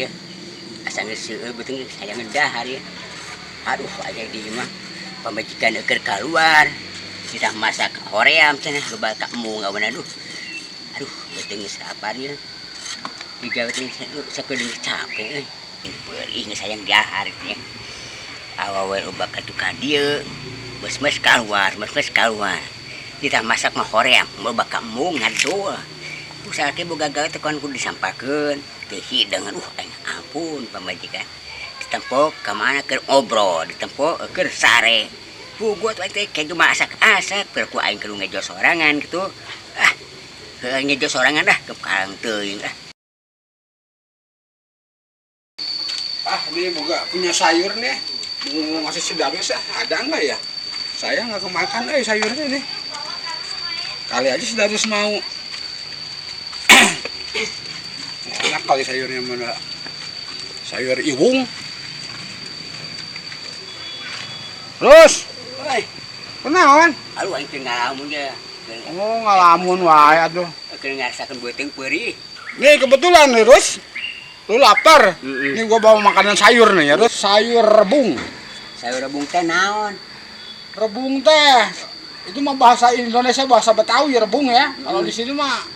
ya. Asa geus seueur beuteung hayang dahar ya. Aduh, aya di mah pamajikan keur kaluar. Kita masak hoream cenah loba ka embung awan aduh. Aduh, beuteung geus lapar ya. Digawe teh sakedeung capek euy. Peurih geus hayang dahar ya. Awewe loba ka tukang dieu. Mes-mes kaluar, mes-mes kaluar. Kita masak mah hoream, loba ka embung ngadul. Usaha ke boga gawe teh kon kudu disampakeun. Teu hidang aduh aing ampun pamajikan. Ditempo ka mana keur ngobrol, ditempo keur sare. Puguh atuh aing teh kayak masak-asak, keur ku aing kudu ngejo sorangan gitu. Ah, heuh ngejo sorangan dah ke karang teuing ah. Ah, ini boga punya sayur nih. Mau ngasih si Darwis ah, ada nggak ya? Saya nggak kemakan sayurnya nih. Kali aja si Darwis mau. Enak kali sayurnya mana? Sayur iwung. Terus, Oi, kunaon? aduh aing teh ngalamun ge. Oh, ngalamun wae atuh. Keur ngarasakeun beuteung peurih. Nih kebetulan nih, Rus. Lu lapar. Mm-mm. Nih gua bawa makanan sayur nih ya, Rus. Sayur rebung. Sayur rebung teh naon? Rebung teh itu mah bahasa Indonesia, bahasa Betawi rebung ya. Kalau di sini mah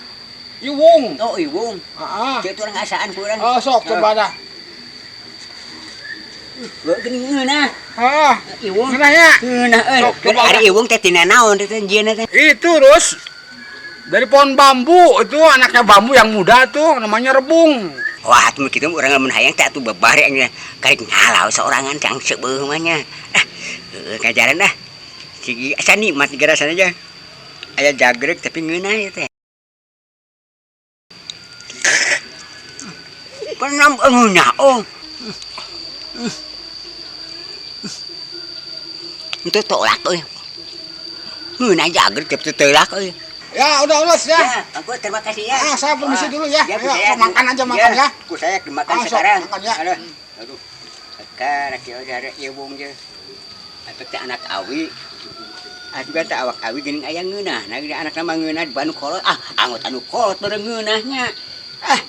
iwung. Oh, iwung. Ah, Kieu urang ngasaan ku urang. oh, sok coba dah. Gua geuning ngeunah. Ah, Iwung. ngeunah ya? Ngeunah euy. Sok, coba Ari iwung teh tina naon teh jieuna teh? Itu, Rus. Dari pohon bambu itu anaknya bambu yang muda tuh namanya rebung. Wah, atuh kitu urang lamun hayang teh atuh babari nya karek ngalau sorangan cang seubeuh mah nya. Ah, heueuh ngajaran dah. Sigi asa nikmat rasana aja. Aya jagrek tapi ngeunah ieu teh. Penam ngeunah oh. Itu tolak euy. Ngeunah jagrek tapi tolak euy. Ya, udah Rus ya. Ya, aku terima kasih ya. Ah, saya permisi dulu ya. Ya, Ayo, sok makan aja, makan ya. Ku saya dimakan Ah, sok, sekarang. makan ya. Aduh. Aduh. Sekarang kieu ada iwung je. Atau teh anak awi. Ah juga teh awak awi geuning aya ngeunah. Nah, geuning anak mah ngeunah di anu kolot. Ah, angot anu kolot bareng ngeunahnya. Ah,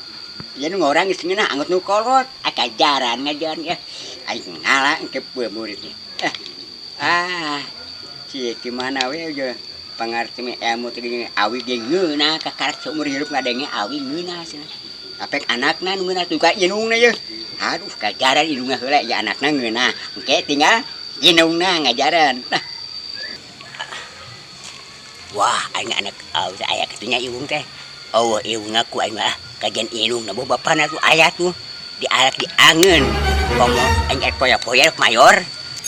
ieu nu ngorang geus ngeunah angot nu kolot. Ah, kajaran ngajaran ya. Aing ngala engke muridnya. Ah. Ah. Cie gimana we je. Pangarti mah ilmu teh geuning awi ge ngeunah kakarak seumur hidup ngadenge awi ngeunah cenah. Apek anakna nu ngeunah tuh ka indungna ye. Aduh kajaran indungna heula ya anakna ngeunah. Engke tinggal indungna ngajaran. Nah. Wah, aing anak awi teh aya katunya iwung teh. Oh, iwung ku aing mah kajian indungna boh bapana tuh aya tuh dialak diangeun. Komo aing ek poya-poya mayor.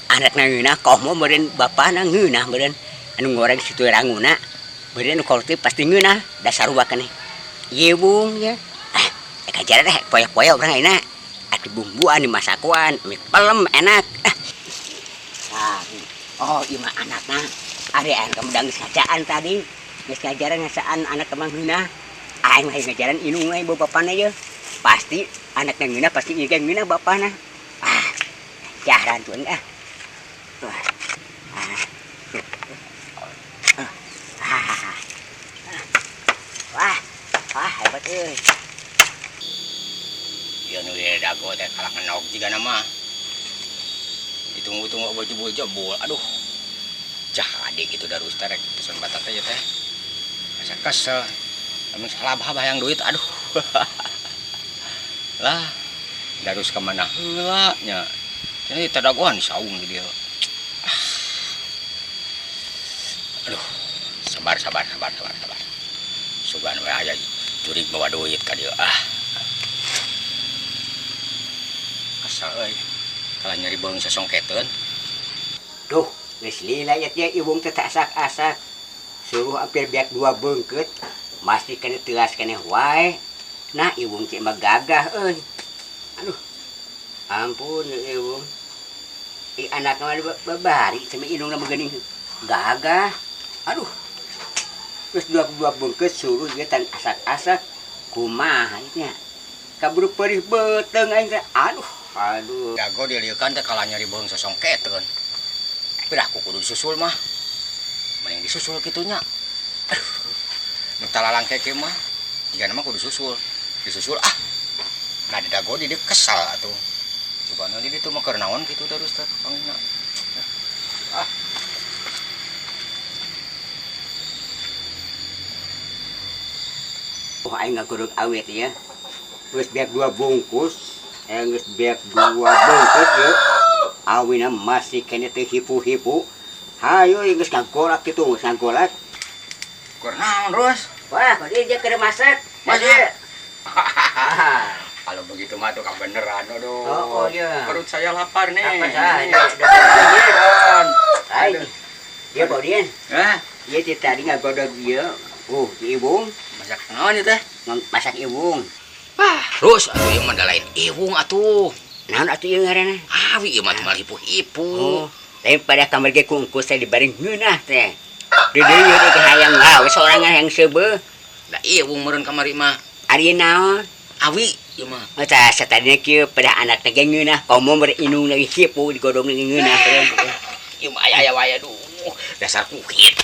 Anakna ngeunah komo meureun bapana ngeunah meureun. Anu ngoreng situ ranguna meureun nu kolot teh pasti ngeunah dasar sarua keneh. Iwung ya. Ah, kajaran deh poya-poya urang ayeuna. Atuh bumbuan dimasakuan, mie pelem enak. Ah. Nah, oh ieu mah anakna. Ari aing kamu geus ngacaan tadi. Geus ngajaran ngasaan anak mah ngeunah. Aing mah ngajaran indung we bapana ye. Pasti anakna ngeunah pasti ieu ge ngeunah bapana. Ah, jaran tuh ah. Wah. Ah. Ah. Wah, wah hebat euy. Ieu nu ieu dago teh kalah ngenog jiga nama. Ditunggu-tunggu bojebol-jebol. Aduh. Jadi gitu Darus teh rek pesen batat teh teh. Asa kesel. Lamun salah hayang duit aduh. Lah, Darus ka mana heula nya. Jadi teh dagoan saung di dieu. Ah. Aduh, sabar sabar sabar sabar sabar. Sugan we aya jurig bawa duit ka dieu ah. Kesel euy. Kalah nyeri beung sasongketeun. Duh, geus lila ya teh iwung teh asak-asak. Suruh hampir biak dua beungkeut, masih kena telas keneh wae. Nah, iwung teh mah gagah euy. Aduh. Ampun iwung. Ih anak mah babari sama indungna mah geuning gagah. Aduh. Terus dua beungkeut suruh dia tan asak-asak. Kumaha nya? Kaburu perih beuteung aing teh. Aduh, aduh. Dago dilieukan teh kalah nyeri beung sasongketeun. Piraku kudu disusul mah. Mending disusul kitu nya. Aduh. Nu talalang keke mah jigana mah kudu susul. Disusul ah. Nah di dago di kesal atuh. Coba nu di ditu mah keur naon kitu Darus teh panggilna. Ah. Oh, aing ngagodog awet ya. Geus beak 2 bungkus, geus beak 2 bungkus ya. Awina masih kene teh hipu-hipu. Hayo geus ngagolak kitu, geus ngagolak. Keur naon, Rus? Wah, kok dia keur masak. Masak. Kalau begitu mah tuh kebeneran, aduh. Oh, iya. Perut saya lapar nih. Apa sah? Aduh. Dia bawa dia. Hah? Iya, dia tadi ngagodog dia. Oh, di ibung. Masak naon ieu teh? Masak ibung. Wah, Rus, atuh ieu mah da lain iwung atuh. Naon atuh ieu ngaranna? Awi ieu mah tuh hipu-hipu. Oh, lain pada kamar ge kungkus teh dibareng ngeunah teh. Di dieu teh hayang gawe sorangan hayang seubeuh. Da iwung meureun kamari mah. Ari naon? Awi ieu mah. Oh, tah satadina kieu pada anak teh ge ngeunah, komo mere inung lagi hipu digodong lagi ngeunah. Ieu mah aya-aya wae aduh. Dasar kuhit.